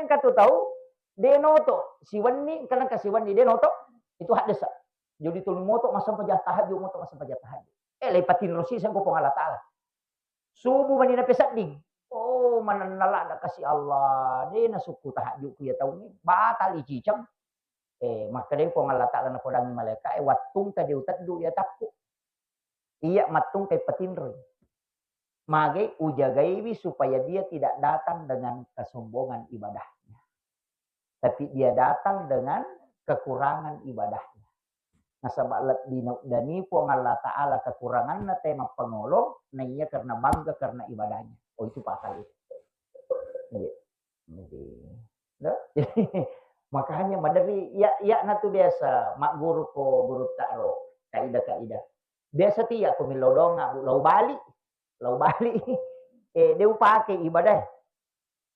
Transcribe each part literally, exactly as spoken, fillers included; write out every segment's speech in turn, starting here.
Katu tau, de noto, siwenni, engka nengka siwenni, de noto, itu haddesa. Jadi tuli moto massempajang tahajud, moto massempajang tahajud. Eh, le patinrosi sengko Puang Allah Ta'ala. Subuh mani napesedding. Oh, manenna ladda kasi Allah. De nasukku tahajudku ya taungnge. Batal iciceng. Eh, makkedai Puang Allah Ta'ala napodangi malaika, eh, wattung tadi uteddu ya tappu. Iya mattungkai patinroi. Magai ujagaiwi supaya dia tidak datang dengan kesombongan ibadahnya. Tapi dia datang dengan kekurangan ibadahnya. Nasaba lebbi nauddani Puang Allah Ta'ala kekuranganna te mappangolo, na iya karena bangga karena ibadahnya. Oh, itu pasal itu. Iya. Jadi, no? Makanya maderi ya, ya natu biasa magguru ko guru ta'ro kaidah-kaidah. Biasa tiya ko millau doang abu lau bali, lau bali. Eh, de upake ibadah.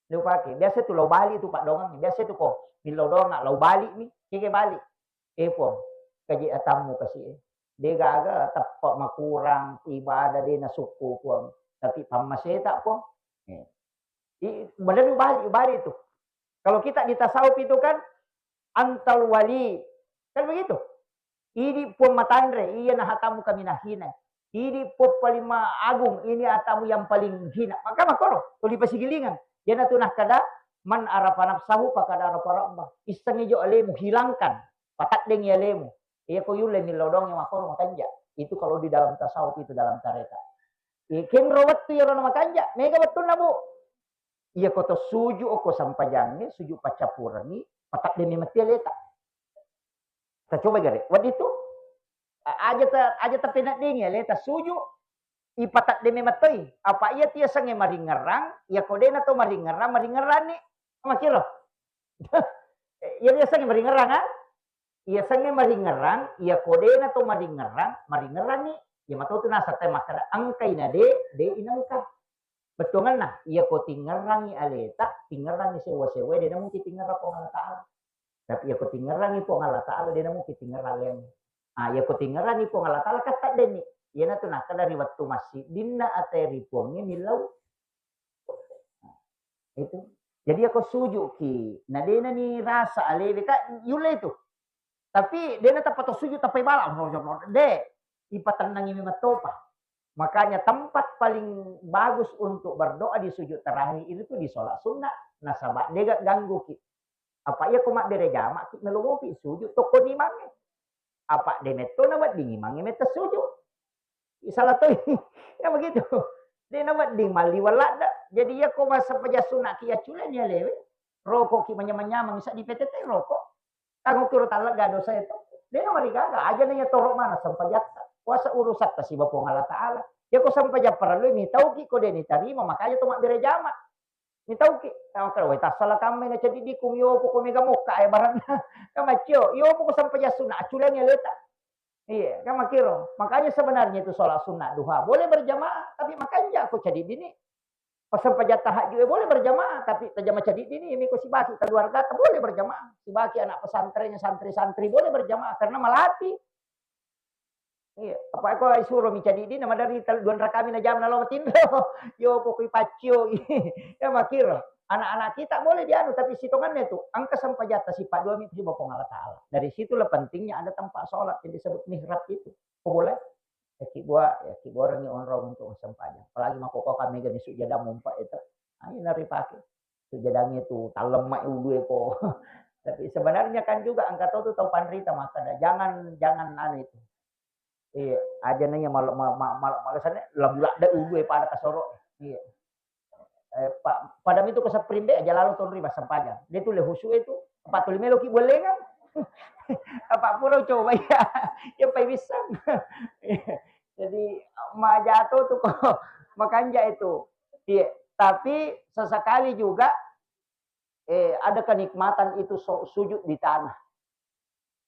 Dia pake. Biasa tu lau bali tu paddongeng. Biasa tu ko millau doang lau bali mi. Keke bali. Eh, Puang, kaji atammu kasi, eh. De gaga teppa makurang ibadah de nasukku, Puang. Tapi pammaseta, Puang. Eh. I, bener bali, bali tu. Kalau kita di tasawuf itu kan antal wali. Kan begitu. Idi Puang matanre, iya na hatamu kaminahina. Idi Puang paling ma-, agung, ini hatamu yang paling hina. Maka makoro, tuli pasigilingan. Iyanatu nakkada, "Man arafa nafsahu faqad arafa rabbah." Issengi jo alemu, hilangkan. Pataddengi alemu. Iya ko yulle millau doang yang makoro makanja. Itu kalau di dalam tasawuf itu, dalam tarekat. Iya, kenro wettu iyaro na makanja. Mega wettunna, Bu. Iya ko to suju ko sampajangnge, suju paccappurengi, pataddengi matti aleta. Tacoba gare, wedding tu, a-, aja ta-, aja tapeneddingi aleta suju, ipatadde memettoi. Apa iya tiasengnge maringerrang, iya ko dena to maringerrang, maringerranni. Makiro. Iya riasengnge maringerrang, ah? Iya sengnge maringerrang, iya ko dena to maringerrang, maringerranni. Iya mato tu naseng te makkeda, engkai na de, de inengka. Bettuangenna, iya ko tingerrangi aleta, tingerrangi sewa-sewa, de na mungkin tingerrang Puang Allah Ta'ala. Tapi iya ko tingerrangi Puang Allah Ta'ala, de na mungkin tingerrang aleng. Ah, iya ko tingerrangi Puang Allah Ta'ala, katta denni. Iyanatu nakkeda ri wettu massiddinna ate ri Puangnge millau. Itu. Jadi iya ko sujuki, na dena ni rasa alewe, ka yulle itu. Tapi dena tappa to sujud tappa ibala. De, ipatennangi memang topa. Makanya tempat paling bagus untuk berdoa di sujud terakhir itu tuh di sholat sunnah. Nasaba dega ganggu ki. Apa iya ko mabbere jama ki, melomopi sujud tokko ni mange. Apa de metto na wedding imangnge metta sujud. Salah toi. Kan begitu. De na wedding malliweng ladde. Jadi iya ko massempajang sunna ki accule ni alewe. Roko ki manyamang-nyamang, isa di P T T roko. Tanggo kiro tallega dosa itu. De na marigaga, aja na iya toro mana sempajatta. Puasa urusatta siba Puang Allah Ta'ala. Iya ko sempajang parellu mi tau ki ko de ni tarima, makanya to mabbere jama. Mitauki, takkeda, "Wai, tassala kammai na ceddi dikung, yopo ko mega mokka, eh, baranna." Kan maccio, yopo ko sempajang sunna, acculengi aleta. Iya, kan makkiro. Makanya sebenarnya itu sholat sunnah duha boleh berjamaah, tapi makanja ko ceddi dini. Pas sempajang tahajud, eh, boleh berjamaah, tapi tajama ceddi dini, mi ko sibaki keluarga, boleh berjamaah. Sibaki anak pesantren, santri-santri boleh berjamaah karena melatih. Iya, apa ko isuro mi ceddi dina madari tal-, dua rakami na jam na lao matinro. Yo pokoi paccio. Ya makkiro. Anak-anak kita boleh dianu, tapi sitongannya itu engka sempajatta sipa dua mi siba Puang Allah Ta'ala. Dari situlah pentingnya ada tempat sholat yang disebut mihrab itu. Ko boleh? Ya ki bua, ya ki bua orang onrong untuk sempajang. Apalagi mako kami gani sujada mompa itu. Ayo nari pakai. Sujadangnge tu tallemma ulue ko. Tapi sebenarnya kan juga engka to tu tau panrita makkeda, jangan, jangan anu itu. Iya, aja nanya mal-, mal-, mal-, mal-, malasanna labu ladde ulue pada kasoro. Iya. Eh, pa-, pada mitu ko sapring be aja lalo tonri massempajang. De tu le husu itu, apa tuli melo ki buellengang. Apa pura coba ya. Ya pai wisang. Jadi majato tu ko makanja itu. Iya, tapi sesekali juga, eh, ada kenikmatan itu so-, sujud di tanah.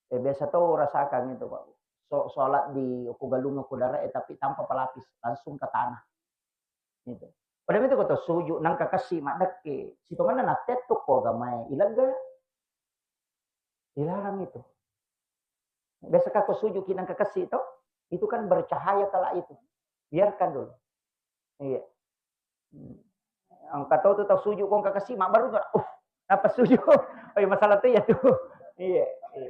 Eh, biasa tau rasakan itu, Pak. So-, sholat di, ko galung, ko darat, eh, tapi tanpa pelapis, langsung ke tanah. Gitu. Pada itu kata sujud, nangka kasi maddekke. Sitonganna natettuk ko agamae, ilegga. Dilarang itu. Biasa ko sujud ki nangka kasi to, itu kan bercahaya kala itu. Biarkan dulu. Iya. Hmm. Engka tau tu tau sujud ko engka kasi, mabbaru, uh, Nappa sujud. Oh iya, masalah tu ya tu. Iya, iya.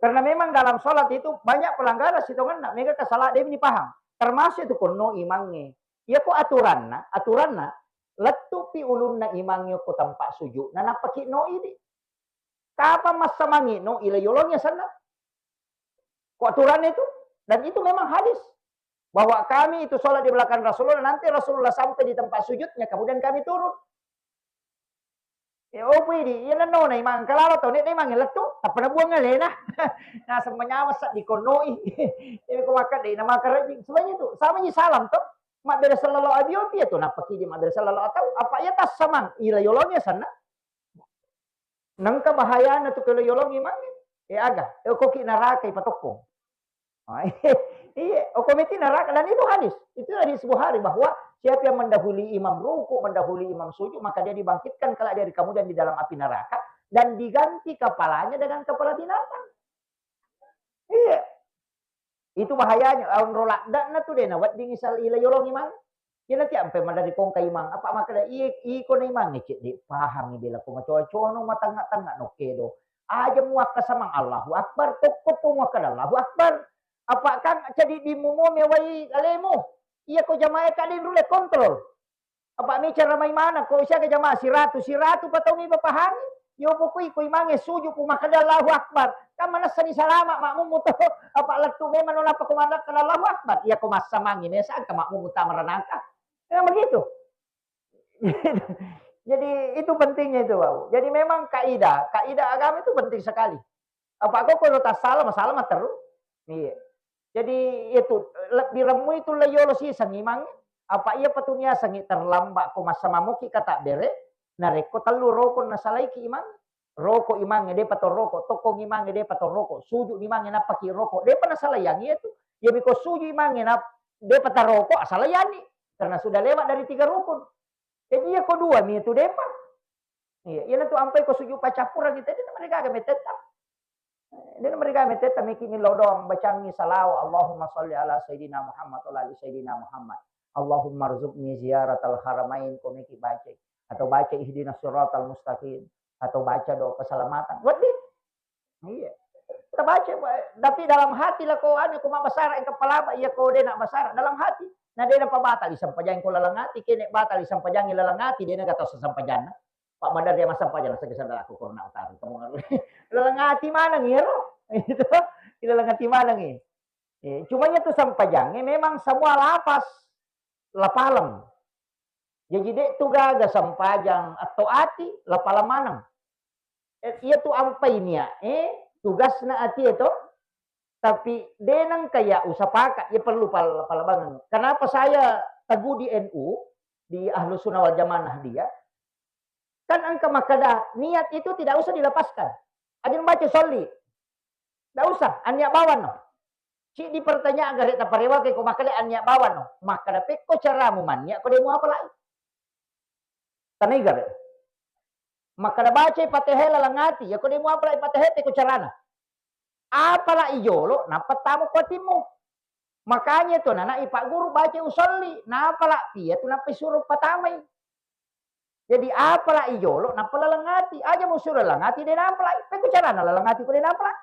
Karena memang dalam sholat itu banyak pelanggaran sitongenna, mega kesalahan, dia ini paham. Termasuk itu kono imangnge. Iya ko aturanna, aturanna lettu pi ulunna imangnge ko tempat sujud, na nappa ki no idi. Kapan massamangi no ila yolongi asenna? Ko aturan itu, dan itu memang hadis bahwa kami itu sholat di belakang Rasulullah, nanti Rasulullah sampai di tempat sujudnya, kemudian kami turun. Ya, oh, pui di, iya nenno na imang kalalo tau, nek na imang lettu, tappa nabuang alena. Naseng manyawa sa di konnoi. Jadi ko makkeda na makarejing. Sebenarnya itu sama ji salam to. Mabbere sallallahu alaihi wasallam itu, nappa ki di mabbere sallallahu atau apa ya tas samang ila yolongi asenna. Nengka bahayana tu kelo yolongi mangi. Eh, aga, eh, koki neraka ipatokkong. Ah, iya, oko meti neraka. Dan itu hadis. Itu hadis Bukhari bahwa siapa yang mendahului imam ruku, mendahului imam sujud, maka dia dibangkitkan kelak dari kemudian di dalam api neraka dan diganti kepalanya dengan kepala binatang. Iya. Itu bahayanya. Onro ladda'na tu de nawedding isal ila yolongi mangi. Iya, nanti ampe maderri kongka imang. Apa makkeda, "Iye, iko na imang, cedde pahangi bela ko macoa-coa no matangnga-tangnga no kedo. Aja muakka samang Allahu Akbar, tokko po muakka Allahu Akbar. Apa kang ceddi di mumo mewai alemu. Iya ko jamaah ka de rulle kontrol. Apa micara mai mana ko siaga jamaah siratu, siratu patau mi pahangi. Yo pokoi ko imangnge sujud ko makkeda Allahu Akbar. Kan manessani salama makmummu to. Apa lettu memang no nappa ko makkeda Allahu Akbar. Iya ko massamangi mesa angka makmummu tama ranaka. Memang begitu. Jadi itu pentingnya itu, Bapak. Jadi memang kaidah, kaidah agama itu penting sekali. Apa kok kalau tak salah, masalah mah terus. Iya. Jadi itu lebbi remmu itu le yolo siseng imang. Apa iya patunia sengi terlambat ko masa mamuki kata bere, narekko tellu rokon nasalaiki imang. Roko imangnge, depa to roko, tokkong imangnge, depa to roko, sujud imangnge, nappa ki roko, depa nasalaiangi itu. Iya miko sujud imangnge, nap-, depa ta roko, asalaianni. Karena sudah lewat dari tiga rukun. Jadi iya ko dua mi itu depa. Iya, iya tu ampai ko sujud pacappurang itu, dia mereka agak meteta. Dia mereka meteta miki mi lodong, bacangi salawa, Allahumma salli ala Sayyidina Muhammad, wa ala ali Sayyidina Muhammad. Allahumma rzuqni ziyaratal haramain, ko miki baca. Atau baca ihdinas siratal mustaqim. Atau baca doa keselamatan. Wedding. Iya. Kita baca, tapi dalam hati lah ko anu, ko mabbasara, engka palaba, iya ko dena basara, dalam hati. Nah, dena pabatali sampajang ko laleng ati, kene batali sampajang laleng ati, dena gak tau sampajang. Pak Badar dia massampajang, saya kesana aku corona utara. Kamu ngerti? Laleng ati maneng iyaro. Itu. Laleng ati maneng. Eh, cuma itu sampajangnya memang semua lapas, lapalem. Jadi dek tu gaga sampajang atau ati, lapalem maneng. Eh, iya tu ampai nia, eh, tugasna ati itu. Tapi denang kayak usapaka, ya perlu pal-, palabangan. Kenapa saya teguh di N U, di Ahlus Sunnah wal Jamaah dia? Kan engka makkeda, niat itu tidak usah dilepaskan. Aja baca sholli. Tidak usah, anniat bawang no. Ci dipertanyaan gare taparewa ke ko makkeda anniat bawang no. Makkeda pekko caramu manniat ko demu apa lai. Tanai gare. Makkeda baca Fatihah laleng ati, ya ko demu apa lai Fatihah pekko carana. Apala ijolo, nappa tamu ko atimmu. Makanya itu nana ipak guru baca usolli, napala pia tu nappa suruh patamai. Jadi apala ijolo, nappa laleng ati. Aja mu suruh laleng ati, de napala. Pekko carana laleng ati ko de napala.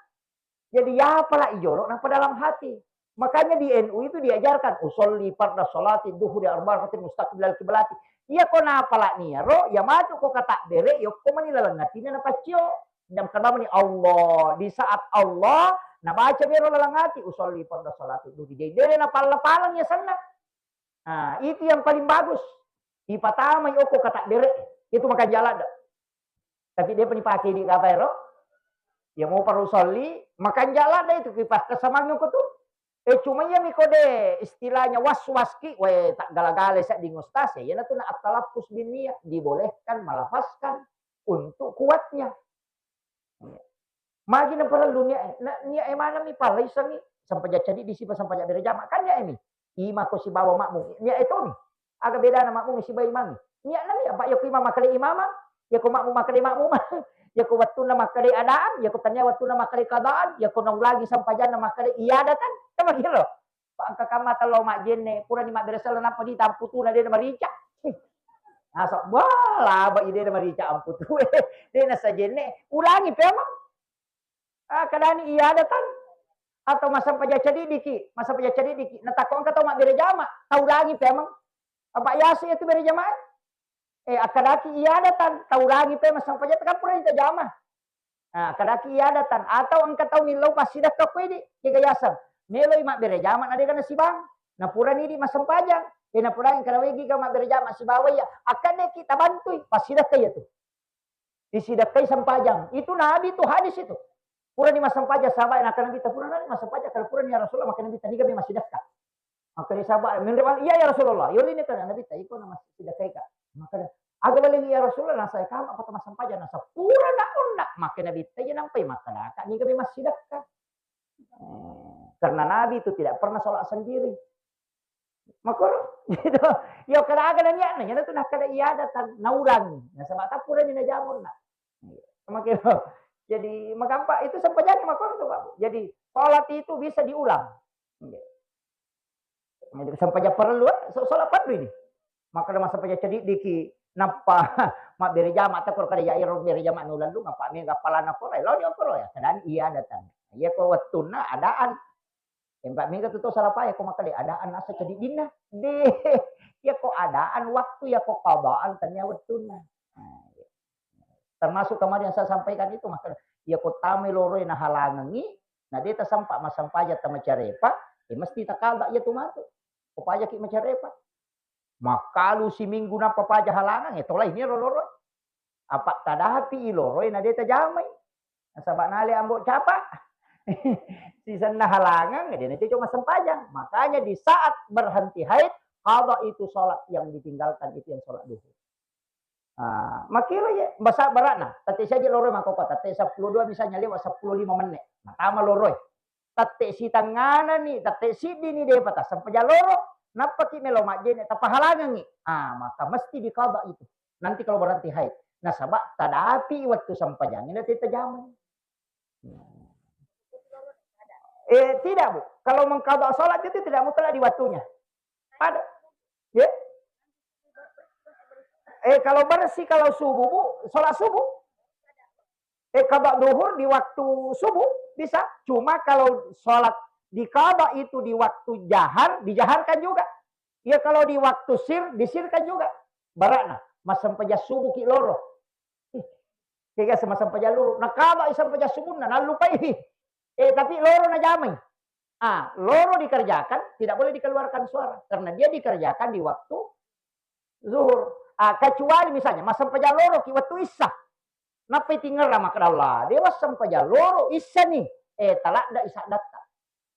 Jadi apala ijolo, nappa dalam hati. Makanya di N U itu diajarkan usolli farda salati duhuri arba rakaat mustaqbilal kiblati. Iya ko napala niaro, ya matu ko kata bere, yokko mani laleng atina napaccio. Jam karbamani Allah, di saat Allah nabaca mero laleng ati, usolli farda salati duhuri. Jadi dere napalla-paleng ya senna. Nah, itu yang paling bagus. Ipatamai okko kata bere, itu makan jalan dah. Tapi dia pun dipakai di apa ero? Ya mau paru usolli, makan jalan dah itu kipas kesamang ko tu. Eh, cuma iya miko de istilahnya was-was ki, we tak gala-gala sedding ustaz ya, iya na tu na at-talaffuz bin niyah, dibolehkan melafazkan untuk kuatnya. Magi na parellu nia, na, nia e maneng mi pallaisengi, sampajang cadi disipa sampajang bere jama. Kan nia e mi. Ima ko sibawa makmum. Nia e tomi. Aga bedana makmum sibawa imam? Nia na mi, apa iya ko imam makkeda imamang, iya ko makmum makkeda makmumang. Iya ko wettunna makkeda adaan, iya ko tania wettunna makkeda qadaan, iya ko naulangi sampajanna makkeda iadatan. Kan makiro. Pak engka kamma tello majjenne, purani mabbere sala nappa ditampu tuna de marica. Nasaba laba ide na marica amputu. De na sajenne, ulangi pemang. Ah, kadani iadatan. Atau massempajang cadiddiki, massempajang cadiddiki. Natakko engka tau mabbere jama, taulangi pemang. Apa yase itu bere jama? Eh, akkadaki iadatan, taulangi pemang sempajang, kan pura ni tajama. Ah, akkadaki iadatan, atau engka tau millau passidekka ko idi, kega yaseng. Meloi mabbere jama na dega nasibang. Na purani idi massempajang. Eh, na purani engka nawegi ga mabbere jama sibawa iya. Akkadeki tabantui, passidekka iya tu. Disidekkai sempajang. Itu Nabi tu hadis itu. Purani massempajang sahabat, nakana Nabitta, "Purani massempajang?" Kalau purani ya Rasulullah, maka Nabitta, "Niga mi massidekka?" Maka dia sahabat, menrewang, "Iya ya Rasulullah." Yolini kana Nabitta, "Iko na massidekkaika." Maka dia, "Aga baling ya Rasulullah, nasa kama apa massempajang, nasa pura na onna." Maka Nabitta, "Iya nampai makkadaka, niga mi massidekka?" Eh, karena Nabi itu tidak pernah sholat sendiri. Makoro, gitu. Ya kada aga na niatna, yana tu nakkada iadatan, naurangi. Nasaba tappurani najamonna. Makanya, jadi magampa itu sempajang makoro tu, Pak. Jadi sholat itu bisa diulang. Jadi sempajang perlu, eh, so-, sholat perlu ini. Maka ada masa pajang cadiddiki, nappa mabbere jama, takko kada ya iro bere jama nulallu, ngapa mega palana koro, lao ni koro ya, kadani iadatan. Iya ko wettunna adaan. Empa mega tu to salapae ko makkeda adaan asa cadiddinna. De, iya ko adaan waktu, iya ko qadaan tania wettunna. Nah, iya. Termasuk kemarin yang saya sampaikan itu, maka iya ko tamai loroe nahalangengi, na de tasempa massempajang tamacarepa, eh, mesti takaba iya tu matu. Ko pajaki macarepa. Makkalu siminggu nappa paja halangang, eh, tolai ni ro loroe. Apa tadapi i loroe na de tajamai. Nasaba nale ambo capa. Sisenna halangang, de na cocok massempajang. Makanya di saat berhenti haid, qada itu sholat yang ditinggalkan, itu yang sholat duhur. Ah, makkiro ye, basa bara'na, tette saja loroe makkokko, tette seppulo dua misalnya lewat seppulo lima menit. Matama loroe. Tette sitengngana ni, tette siddi ni depa tassempajang loro, nappaki melo majjene, tapahalangengi. Ah, maka mesti diqada itu. Nanti kalau berhenti haid. Nasaba tadapi waktu sempajang ini tette jamai. Eh, tidak, Bu. Kalau mengqada sholat itu tidak mutlak di waktunya. Pada. Ya? Eh, kalau bersih, kalau subuh, Bu, sholat subuh. Eh, qada duhur di waktu subuh bisa. Cuma kalau sholat diqada itu di waktu jahar, dijaharkan juga. Ya, kalau di waktu sir, disirkan juga. Bara'na, massempajang subuh ki loro. Ih, kega semassempajang loro. Nakaba i sempajang subuhna, nallupai. Eh, tapi loro najamai. Ah, loro dikerjakan, tidak boleh dikeluarkan suara. Karena dia dikerjakan di waktu zuhur. Ah, kecuali misalnya, massempajang loro ki waktu isya. Nappai tingerra makkeda Allah, dewa sempajang loro isya ni. Eh, taladda isya datta.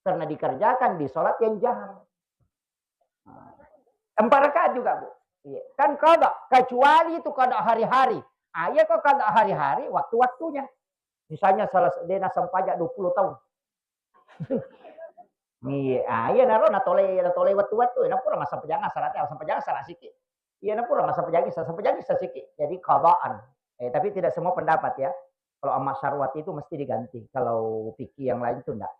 Karena dikerjakan di sholat yang jahar. Empat rakaat juga, Bu. Iya. Kan qada, kecuali itu qada hari-hari. Ah, iya kok qada hari-hari, waktu-waktunya. Misalnya salah se-, de nassempajang dua puluh tahun. Iya, ah, iya naro natolai, natolai wettu-wettu, napura massempajang asar, ate, massempajang asar siki. Iya, napura massempajang isya, sempajang isya siki. Jadi qadaan. Eh, tapi tidak semua pendapat ya. Kalau Ahmad Syarwat itu mesti diganti. Kalau fikih yang lain itu enggak.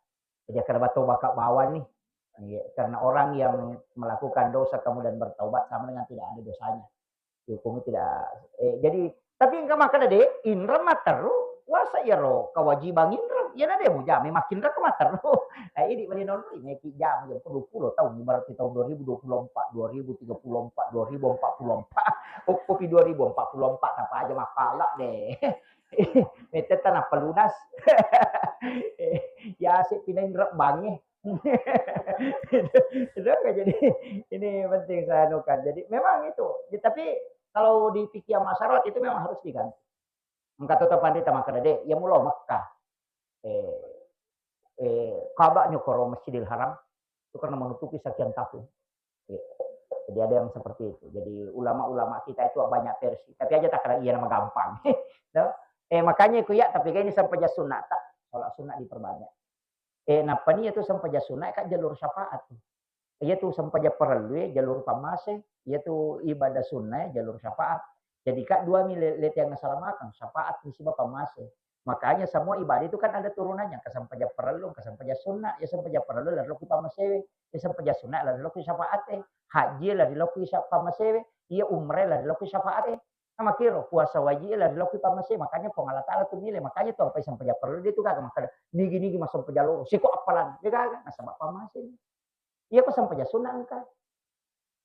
Jadi, karena batu bakak bawang nih. Iya, karena orang yang melakukan dosa kemudian bertaubat sama dengan tidak ada dosanya. Hukumnya tidak, eh, jadi, tapi engka makkeda de, inreng matteru, wasa iyaro kewajiban inreng, iyana de mujama makkinreng matteru. Eh, idi mani nonroi, meki jama jam dua puluh tahun, berarti tahun dua ribu dua puluh empat, dua ribu tiga puluh empat, dua ribu empat puluh empat. Oh, kopi dua ribu empat puluh empat, apa aja makkala de. Meteta nappa lunas. Ya, asik pindah inreng bange. Itu kan jadi ini penting saya anukan. Jadi memang itu. Ya, tapi kalau di fikih masyarakat itu memang harus diganti. Engka to panrita makkeda de, ya mulo Mekah. Eh, eh, Ka'bah nyokoro Masjidil Haram itu karena menutupi sekian tahun. Ya. Jadi ada yang seperti itu. Jadi ulama-ulama kita itu banyak versi. Tapi aja tak kira iya nama gampang. No? Eh, makanya itu ya, tapi ini sempajang sunnah tak? Sholat sunnah diperbanyak. Eh, nappa ni itu sempajang sunnah kan jalur syafaat. Iya tu sempajang parellu ya, jalur pammase. Iya tu ibadah sunnah ya, jalur syafaat. Jadi kak dua mi le-, lete yang ngasalamakang, syafaat ni siba pammase. Makanya semua ibadah itu kan ada turunannya, ke sempajang parellu, ke sempajang sunnah, ya sempajang parellu lalu ku pammasewe, ya sempajang sunnah lalu ku syafaat eh. Haji lalu ku sya-, pammasewe, Iya umrah lari lao ki syafaat e. Nah, makkiro puasa wajib lari lao ki pammase, makanya Puang Allah Taala tu nilai, makanya tu ampai sempajang parellu de tu gaga makkeda nigi-nigi massempajang loro siko appalang, de gaga nasaba pammase. Iya ko sempajang sunnah engka.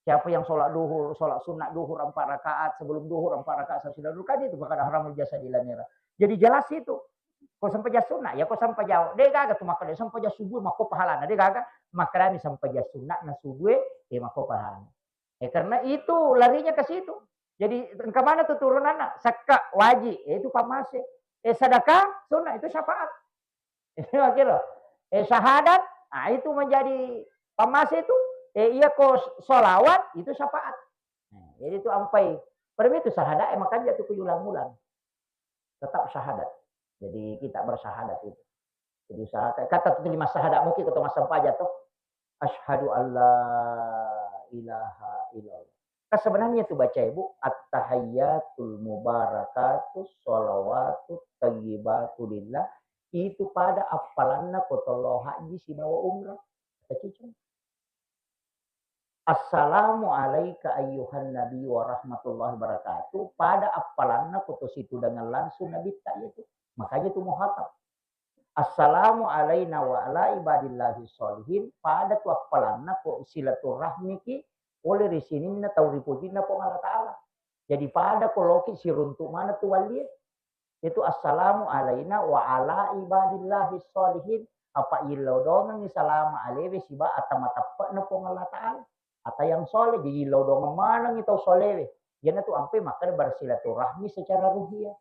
Siapa yang sholat duhur, sholat sunnah duhur empat rakaat, sebelum duhur empat rakaat, sesudah duhur, kan itu fakad haramul jasadi lanira. Jadi jelas itu. Ko sempajang sunnah, ya ko sempajang, de gaga tu makkeda sempajang subuh makko pahalana, de gaga. Makkedami sempajang sunnah na subuh e, eh, makko pahalana. Eh, karena itu larinya ke situ. Jadi engka mana tu turunanna? Sakka wajib, eh, itu pammase. Eh, sedekah sunnah, itu syafaat. Itu makkiro. Eh, syahadat, nah, itu menjadi pammase itu. Eh, iya ko sholawat, itu syafaat. Nah, jadi itu ampai. Pada itu syahadat, eh, makanya tu kuulang-ulang. Tetap syahadat. Jadi kita bersyahadat itu. Jadi usahakan. Kata tu lima syahadat mungkin kata masa paja tuh. Asyhadu alla ilaha illallah. Kan sebenarnya itu baca ibu, at-tahiyyatul mubarakatus sholawatut thayyibatu lillah, itu pada appalanna ko tollo haji sibawa umrah. Kata cicing. Assalamu alaika ayyuhan nabi wa rahmatullahi wabarakatuh. Pada appalanna ko to situdangan langsung nabitta itu. Makanya itu muhatab. Assalamu alaina wa ala ibadillahi sholihin, pada tu appalanna ko silaturahmiki oleh ri sininna tau ripojinna Puang Allah Taala. Jadi pada ko loki siruntu mana tu wallie. Itu assalamu alaina wa ala ibadillahi sholihin. Apa illau dongengi salama alewe siba ata mateppe'na Puang Allah Taala. Ata yang soleh, jadi illau dongeng manengi tau solewe. Iyanatu ampe makkeda bersilaturahmi secara ruhiyah.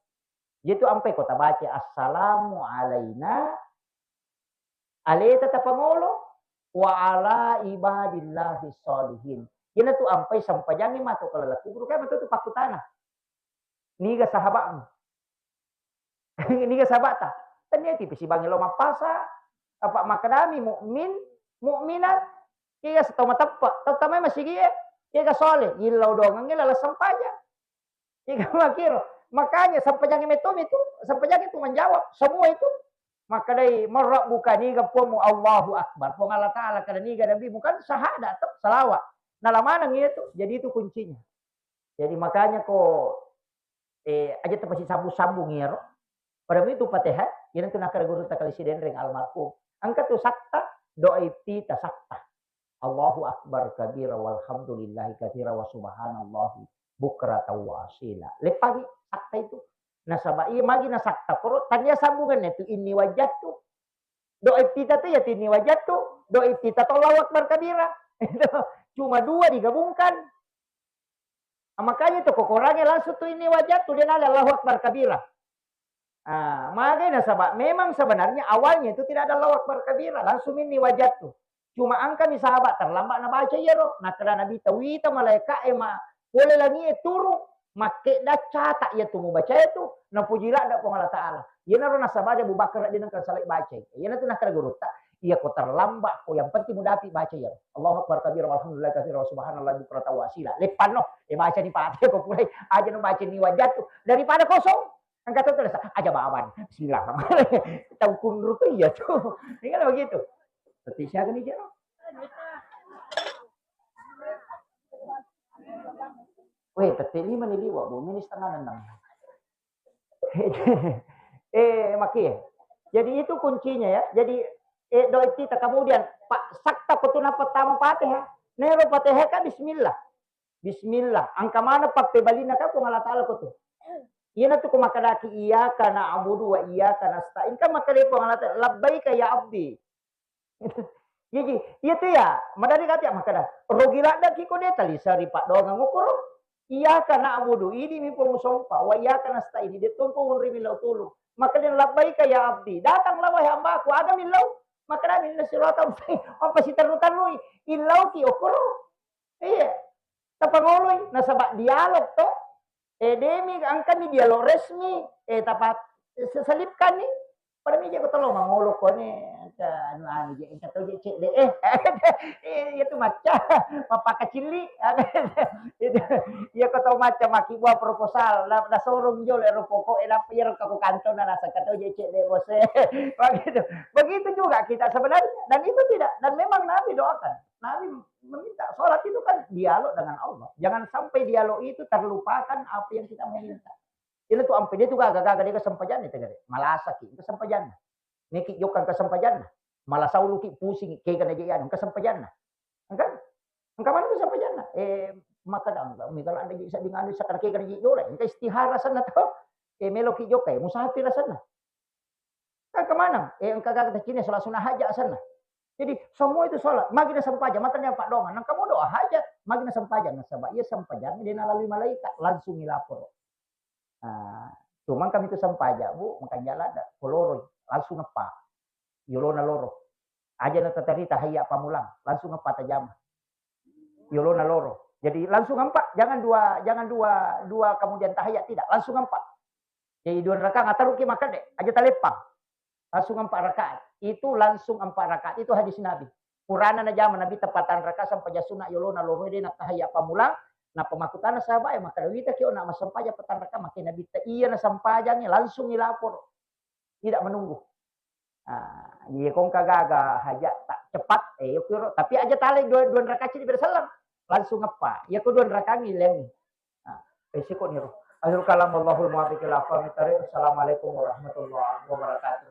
Iyatu ampai ko tabaca, "Assalamu alaina," aleta tapangolo, "wa ala ibadillahi sholihin." Iyanatu ampai sempajangngi matu ko laleng kuburu, kan matu tu pakkutana. Niga sahaba'mu? Niga sahaba'ta? Tania tipi sibangi lo mappasa, apa makkedami mukmin, mukminat, kega setau mateppe, tau tamai masigie, kega soleh, illau dongengnge laleng sempajang. Iga makkiro. Makanya sempajangnge metto mitu, sempajangnge tu menjawab semua itu. Makkedai, "Man rabbuka," niga puammu, "Allahu Akbar." Puang Allah Taala, kada niga nabimu, kan syahadat to, salawat. Nala maneng itu, jadi itu kuncinya. Jadi makanya ko, eh, aja tapasisambung-sambung iyaro. Pada mitu Fatihah, iyanatu nakkeda gurutta Kali Sidenreng almarhum. Engka tu sakta, doa iftitah sakta. Allahu Akbar kabira walhamdulillahi katsira wa subhanallahi bukratan wa asila. Leppangi sakta itu. Nasaba iya magi nasakta koro, tania sambunganna tu inni wajjahtu. Doa iftitah tu ya inni wajjahtu, doa iftitah tu Allahu Akbar kabira. Itu cuma dua digabungkan. Ah, makanya itu ko Korangnge langsung tu inni wajjahtu, de nala Allahu Akbar kabira. Ah, magai nasaba memang sebenarnya awalnya itu tidak ada Allahu Akbar kabira, langsung inni wajjahtu. Cuma engkami sahabat terlambat nabaca iyaro, nakkeda Nabitta, "Wita malaeka e ma pole langie turu, makkedda cata iyatu mubaca itu, napuji ladda Puang Allah Taala." Iyanaro nasaba de Abu Bakar de nengka salai bacai. Iyanatu nakkeda gurutta, "Iya ko terlambat ko, yang penting mudapi baca iyaro. Allahu Akbar kabira walhamdulillah katsira wa subhanallah bukratan wa asila." Leppanno, e bacani Fatihah ko pulai, aja no bacani wajjahtu. Daripada kosong. Engka to terasa, aja bawan. Bismillahirrahmanirrahim. Tau kunru tu iya tu. Ini kan begitu. Tapi siaga ni jero? Weh, tapi lima ni liwa, Bu. Ini setengah enam. Eh, maki. Jadi itu kuncinya ya. Jadi, eh, doa kita kemudian, Pak, sakta ko tu nappa tama Fatihah. Nero Fatihah kan bismillah. Bismillah. Engka maneng pappebalinna ka Puang Allah Taala ko tu. Iyanatu ko makkedaki, "Iyyaka na'budu wa iyyaka nasta'in." Kan makkeda Puang Allah Taala, "Labbaika ya abdi." Jadi, iya tu ya, madari kati makkeda, "Rogi laddaki ko de taliseri paddoangeng ukuro. Iyyaka na'budu, idi mi Puang musompa, wa iyyaka nasta'in, de tompa unri millau tulung." Makkeda, "Labbaika ya abdi." Datanglah wahai hambaku, aga millau? Makkeda, "Minna sirata mustaqim." Apa siterru-terrui? Illauki okoro. Iya. Tapangoloi, nasaba dialog to. Eh, demi engkani dialog resmi, eh, tapa selipkanni. Pada mija ko telo mangolo kone, engka anu, anu je, engka to je cedde, eh. Eh, iya tu macca, mappakacilli. Itu, iya ko tau macca makkibua proposal, na, nasorong jolo ero pokok, eh, nappa iyaro ka ko kantona nasakka to je cedde, bos, eh. Begitu. Begitu juga kita sebenarnya. Dan itu tidak, dan memang Nabi doakan. Nabi meminta. Sholat itu kan dialog dengan Allah. Jangan sampai dialog itu terlupakan apa yang kita meminta. Ini tuh ampe dia tuh gaga-gaga dia kesempajanna itu gare. Malasaki, kesempajanna. Neki jokka kesempajanna. Malah sauluki pusing, kega na je anu, kesempajanna. Engka? Engka mana kesempajanna? Eh, maka dang, mega landa je sading anu sakar kega na je jole. Engka istihara sana tuh. Eh, meloki jokka, eh, musafir sana. Kan kemana? Eh, engka gaga tacini sholat sunnah hajat asanna. Jadi, semua itu sholat. Magi na sempajang, mata dia pak doang. Nang kamu doa hajat, magi na sempajang. Nasaba iya sempajang dia nalalui malaikat, langsung ilapor. Nah, cuman kami itu sempajang, Bu, makanya jalan ada koloro, langsung apa? Yolona loro. Aja na tatarita hayya pamulang, langsung apa tajama. Yolona loro. Jadi langsung empat, jangan dua, jangan dua, dua kemudian tahayat, tidak, langsung empat. Jadi dua rakaat ngataruki makkeda, aja taleppang. Langsung empat rakaat. Itu langsung empat rakaat. Itu hadis Nabi. Purana najama Nabi tepatan rakaat sempajang sunna yolona loro de na tahayat pamulang. Nappa makkutana sahabat e, makkeda wita kio na massempajang petang rakaat, makkeda Nabi ta iya na sempajangi langsung ilapor. Tidak menunggu. Ah, iya kongka gaga hajat tak cepat, eh, yokiro. Tapi aja talai dua, dua rakaat cini beda selang. Langsung apa? Iya ko dua rakaat ngilengi. Ah, eh, siko niro. Akhirul kalam, wallahul muwaffiq ila aqwamit thariq. Assalamualaikum warahmatullahi wabarakatuh.